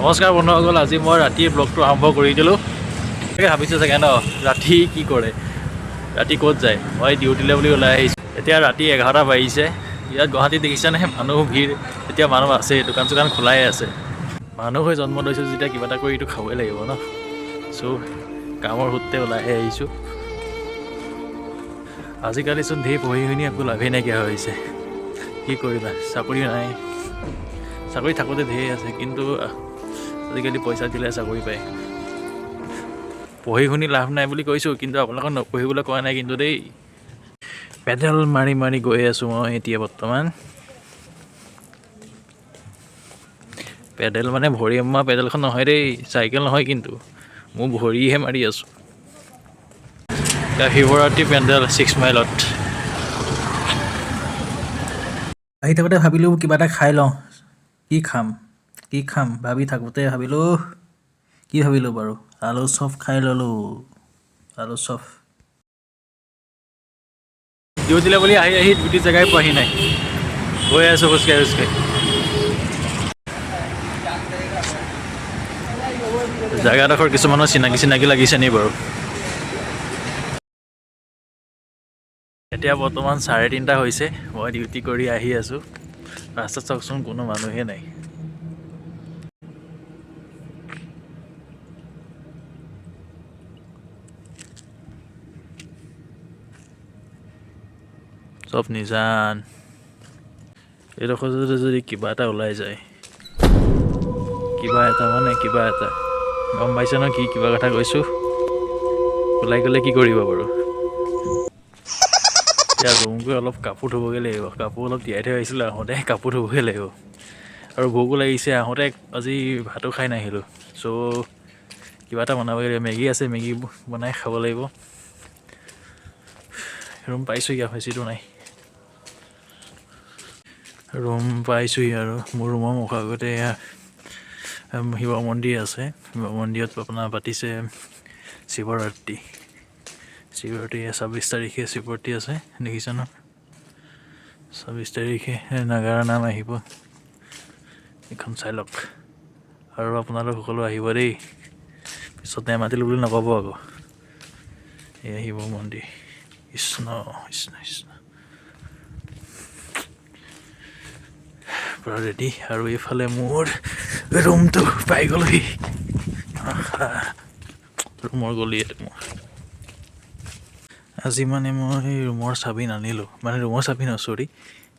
নমস্কাৰ বন্ধুসকল, আজি মই ৰাতিৰ ব্লগটো আৰম্ভ কৰি দিলোঁ। তাকে ভাবিছোঁ চাগে ন, ৰাতি কি কৰে, ৰাতি ক'ত যায়। মই ডিউটিলৈ বুলি ওলাই আহিছোঁ। এতিয়া ৰাতি 11টা বাজিছে। ইয়াত গুৱাহাটীত দেখিছেনে মানুহ ভিৰ, এতিয়া মানুহ আছে, দোকান চোকান খোলাই আছে। মানুহ হৈ জন্ম লৈছোঁ যেতিয়া কিবা এটা কৰি এইটো খাবই লাগিব ন। চ' কামৰ সূত্ৰে ওলাই আহিছোঁ। আজিকালিচোন ধেৰ পঢ়ি শুনি একো লাভেই নাইকিয়া হৈছে। কি কৰিবা, চাকৰি নাই। চাকৰি থাকোঁতে ধেৰ আছে, কিন্তু আজিকালি পইচা দিলে চাকৰি পায়। পঢ়ি শুনি লাভ নাই বুলি কৈছোঁ, কিন্তু আপোনালোকক নপঢ়িবলৈ কোৱা নাই কিন্তু দেই। পেডেল মাৰি মাৰি গৈ আছোঁ মই এতিয়া বৰ্তমান। পেডেল মানে ভৰি মৰা পেডেলখন নহয় দেই, চাইকেল নহয় কিন্তু, মোৰ ভৰিহে মাৰি আছোঁ। শিৱৰাত্ৰি পেণ্ডেল 6 মাইলত। আহি থাকোঁতে ভাবিলোঁ কিবা এটা খাই লওঁ। কি খাম কি খাম ভাবি থাকোঁতে ভাবিলোঁ, কি ভাবিলোঁ বাৰু, আলু চপ খাই ল'লোঁ। আলু চপ ডিউটিলৈ বুলি আহি আহি ডিউটি জেগাই পোৱাহি নাই, গৈ আছোঁ খোজকাঢ়ি খোজকাঢ়ি। জেগাডোখৰ কিছুমানৰ চিনাকি চিনাকি লাগিছে নি বাৰু। এতিয়া বৰ্তমান 3:30 হৈছে। মই ডিউটি কৰি আহি আছোঁ। ৰাস্তাত চাওকচোন, কোনো মানুহেই নাই। চব নিজান। এইডোখৰ যদি কিবা এটা ওলাই যায়, কিবা এটা মানে কিবা এটা, গম পাইছে ন কি কিবা কথা কৈছোঁ, ওলাই গ'লে কি কৰিব বাৰু। এতিয়া ৰুম গৈ অলপ কাপোৰ ধুবগৈ লাগিব। কাপোৰ অলপ তিয়াই থৈ আহিছিলোঁ আহোঁতে, কাপোৰ ধুবগৈ লাগিব। আৰু ভোকো লাগিছে, আহোঁতে আজি ভাতো খাই নাহিলোঁ। চ' কিবা এটা বনাবগৈ লাগিব। মেগী আছে, মেগী বনাই খাব লাগিব। ৰুম পাইছোঁহি আৰু, বেছিটো নাই। ৰুম পাইছোঁহি আৰু মোৰ ৰুমৰ মুখৰ আগতে এয়া শিৱ মন্দিৰ আছে। শিৱ মন্দিৰত আপোনাৰ পাতিছে শিৱৰাত্ৰি। শিৱৰাত্ৰি 26 তাৰিখে শিৱৰাত্ৰি আছে, দেখিছে ন। 26 তাৰিখে নাগাৰা নাম আহিব, এইখন চাই লওক। আৰু আপোনালোক সকলো আহিব দেই, পিছত নেমাতিলোঁ বুলি নক'ব আকৌ। এয়া শিৱ মন্দিৰ। কৃষ্ণ কৃষ্ণ কৃষ্ণ। পূৰা ৰেডি। আৰু এইফালে মোৰ ৰুমটো পাই গ'লোহি। ৰুমৰ গলি এইটো মোৰ। আজি মানে মই ৰুমৰ চাবি নানিলোঁ, মানে ৰুমৰ চাবি নহয়, চৰি,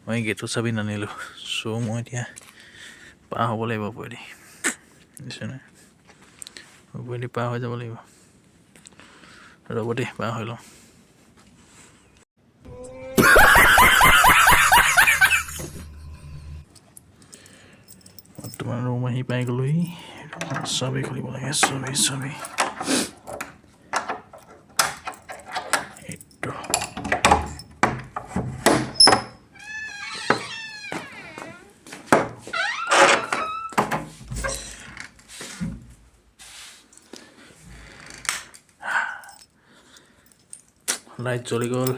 মই গেটৰ চাবি নানিলোঁ। চ' মই এতিয়া পাৰ হ'ব লাগিব ওপৰেদি, বুজিছে নাই, ওপৰেদি পাৰ হৈ যাব লাগিব। ৰ'ব দেই, পাৰ হৈ লওঁ। বৰ্তমান ৰুম আহি পাই গ'লোহি। চাবি খুলিব লাগে, চাবি চাবি এইটো। লাইট জ্বলি গ'ল।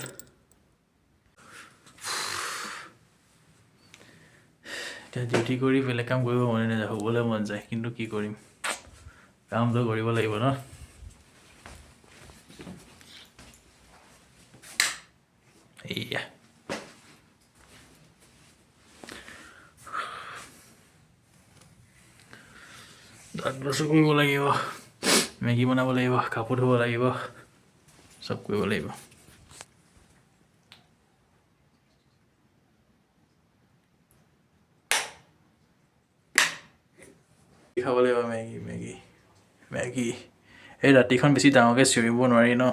এতিয়া ডিউটি কৰি বেলেগ কাম কৰিব মনে নাযায়, শুবলৈ মন যায়, কিন্তু কি কৰিম, কামটো কৰিব লাগিব ন। এইয়া দাঁত ব্ৰাছো কৰিব লাগিব, মেগী বনাব লাগিব, কাপোৰ ধুব লাগিব, চব কৰিব লাগিব। খাব লাগিব মেগী মেগী মেগী। এই ৰাতিখন বেছি ডাঙৰকৈ চিঞৰিব নোৱাৰি ন,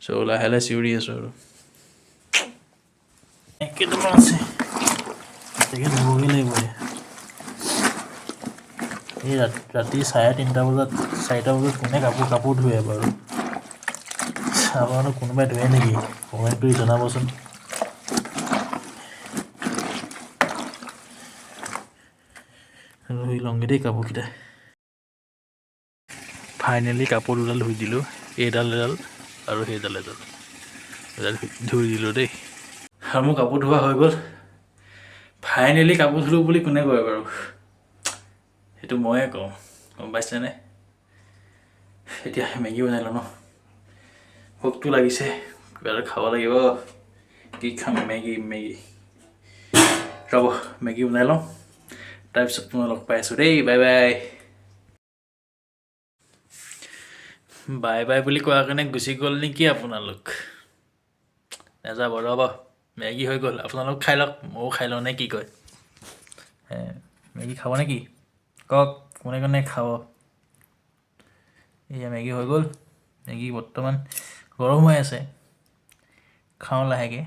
চ' লাহে লাহে চিঞৰি আছোঁ। আৰু কেইটামান আছে, তাকে ধুবগৈ লাগিব। এই ৰাতি 3:30 বজাত, 4টা বজাত কোনে কাপোৰ কাপোৰ ধুৱে বাৰু? আপোনালোক কোনোবাই ধুৱে নেকি, কমেণ্ট কৰি জনাবচোন। ধুই লওঁগৈ দেই কাপোৰকেইটা। ফাইনেলি কাপোৰ দুডাল ধুই দিলোঁ, এইডাল এডাল আৰু সেইডাল এডাল, এডাল ধুই দিলোঁ দেই। আৰু মোৰ কাপোৰ ধোৱা হৈ গ'ল। ফাইনেলি কাপোৰ ধুলোঁ বুলি কোনে কয় বাৰু? সেইটো ময়ে কওঁ, গম পাইছেনে? এতিয়া মেগী বনাই লওঁ ন, ভোকটো লাগিছে, কিবা এটা খাব লাগিব। কি খাম? মেগী মেগী ৰ'ব, মেগী বনাই লওঁ, তাৰপিছত পুনৰ লগ পাই আছোঁ দেই। Bye bye. বাই বাই বুলি কোৱাৰ কাৰণে গুচি গ'ল নেকি আপোনালোক? নাযাব, ৰ'ব, মেগী হৈ গ'ল, আপোনালোক খাই লওক, ময়ো খাই লওঁ নে কি কয়? মেগী খাব নেকি কওক? কোনে কোনে খাব? এয়া মেগী হৈ গ'ল, মেগী বৰ্তমান গৰম হৈ আছে, খাওঁ লাহেকৈ।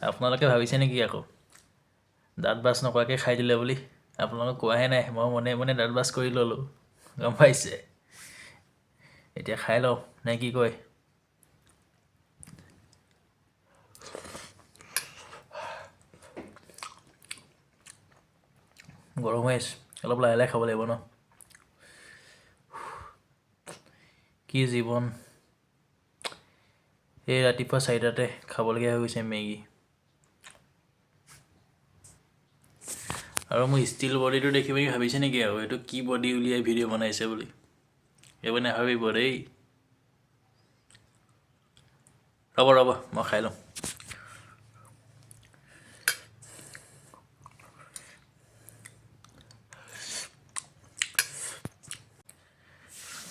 আপোনালোকে ভাবিছে নেকি আকৌ দাঁত ব্ৰাছ নকৰাকৈ খাই দিলে বুলি? আপোনালোকক কোৱাহে নাই, মই মনে মনে দাঁত ব্ৰাছ কৰি ল'লোঁ, গম পাইছে? এতিয়া খাই লওঁ নে কি কয়? গৰম হৈ আছে, অলপ লাহে লাহে খাব লাগিব ন। কি জীৱন, এই ৰাতিপুৱা 4টাতে খাবলগীয়া হৈ গৈছে মেগী। আৰু মোৰ ষ্টিল বডিটো দেখি পিনি ভাবিছে নেকি আৰু এইটো কি বডি উলিয়াই ভিডিঅ' বনাইছে বুলি? এইবোৰ নাভাবিব দেই। ৰ'ব ৰ'ব, মই খাই লওঁ।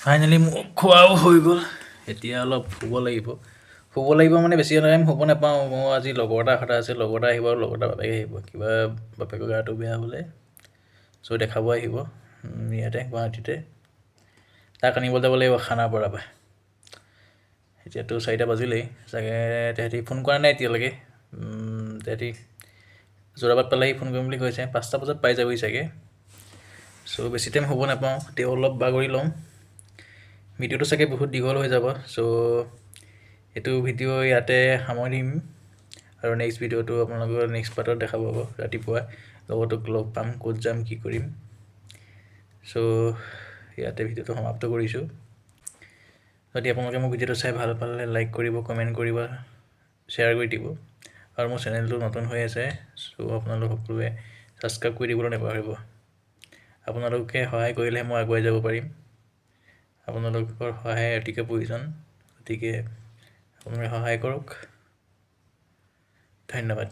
ফাইনেলি মোৰ খোৱাও হৈ গ'ল, এতিয়া অলপ শুব লাগিব। শুব লাগিব মানে বেছি টাইম শুব নাপাওঁ। মোৰ আজি লগৰ এটা কথা আছে, লগৰ এটা আহিব আৰু লগৰ এটা বাপেক আহিব, কিবা বাপেকৰ গাটো বেয়া বোলে, চ' দেখাব আহিব ইয়াতে গুৱাহাটীতে। তাক আনিব যাব লাগিব খানাপাৰাৰ পৰা। এতিয়াতো 4টা বাজিলেই চাগে, তেহেঁতি ফোন কৰা নাই এতিয়ালৈকে। তেহেঁতি যোৰাবাট পালেহি ফোন কৰিম বুলি কৈছে, 5টা বজাত পাই যাবহি চাগে। চ' বেছি টাইম শুব নাপাওঁ, তেওঁ অলপ বাগৰি ল'ম। ভিডিঅ'টো চাগে বহুত দীঘল হৈ যাব, চ' এইটো ভিডিঅ' ইয়াতে সামৰিম আৰু নেক্সট ভিডিঅ'টো আপোনালোকৰ নেক্সট পাৰ্টত দেখা পাব। ৰাতিপুৱা লগৰটোক লগ পাম, ক'ত যাম কি কৰিম। চ' ইয়াতে ভিডিঅ'টো সমাপ্ত কৰিছোঁ। যদি আপোনালোকে মোৰ ভিডিঅ'টো চাই ভাল পালে লাইক কৰিব, কমেণ্ট কৰিব, শ্বেয়াৰ কৰি দিব। আৰু মোৰ চেনেলটো নতুন হৈ আছে, চ' আপোনালোক সকলোৱে ছাবস্ক্ৰাইব কৰি দিবলৈ নাপাহৰিব। আপোনালোকে সহায় কৰিলেহে মই আগুৱাই যাব পাৰিম। আপোনালোকৰ সহায় অতিকে প্ৰয়োজন, গতিকে আপোনালোকে সহায় কৰক। ধন্যবাদ।